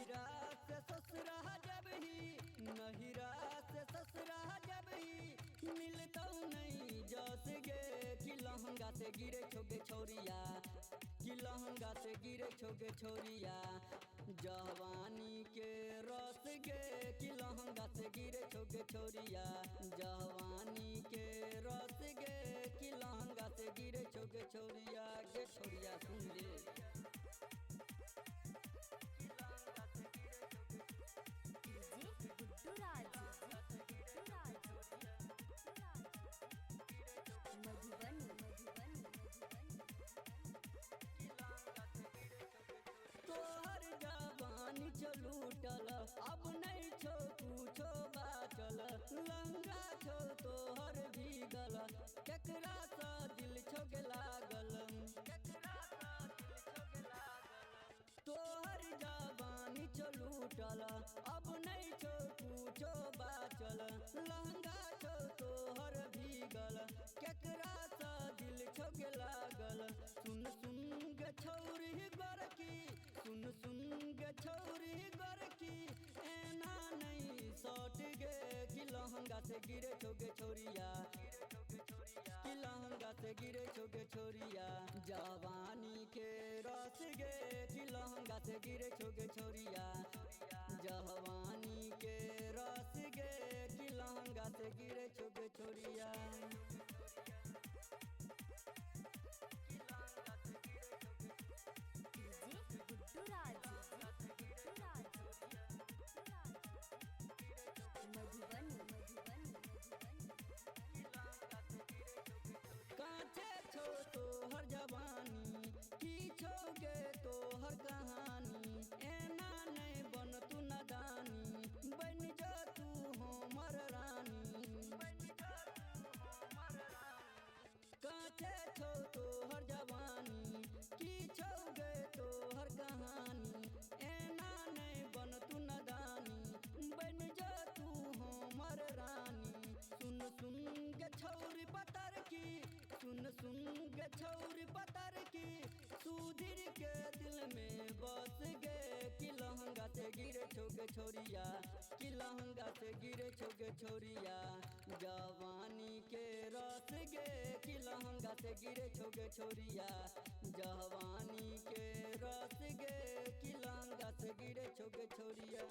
नहिरा से ससुरा जबही, नहिरा से ससुरा जबही, मिलतौ नहीं जस गे। कि लहंगा से गिरे छोगे छोरिया, कि लहंगा से गिरे छोगे छोरिया, जवानी के रस गे। कि लहंगा से गिरे छोगे छोरिया, जवानी के रस गे। कि लहंगा से गिरे छोगे छोरिया गे छोरिया सुन ले। गुड्डू राज, मधुबनी मधुबनी। तोहर जवानी चलूटल अब नहीं छो कुछो बाचल, लंगा छो तोहर भीगल, केकरा सा दिल छोगे लागल। तोहर जवानी चलूटल अब नहीं छो कुछो बाचल, लहंगा छो तोहर भीगल, केकरा सा दिल छोगे लागल। सुन सुन गे छौरी गोरकी, सुन सुन गे छौरी गोरकी, एना नहीं सट गे। कि लहंगा से गिरे छोगे छोरिया, कि लहंगा से गिरे छोगे छोरिया, जवानी के रस गे। कि लहंगा से गिरे छोगे छोरिया, जवानी के रस गे। कि लहंगा से गिरे छोगे छोरिया। गुड्डू राज, मधुबनी मधुबनी। काचे छो तोहर जवानी, की छोगे तोहर कहानी, एना नहीं बन तू नदानी, बन जा तू हमर रानी। काचे छो तोहर जवानी, की छोगे तोहर कहानी, एना नहीं बन तू नदानी, बन जा तू हमर रानी। सुन सुन गे छौरी पतर की, सुन सुन गे छौरी पतर की, सुधीर के दिल में बस गे। कि लहंगा से गिरे छोगे छोरिया, कि लहंगा से गिरे छोगे छोरिया, जवानी के रस गे। कि लहंगा से गिरे छोगे छोरिया, जवानी के रस गे। कि लहंगा से गिरे छोगे छोरिया।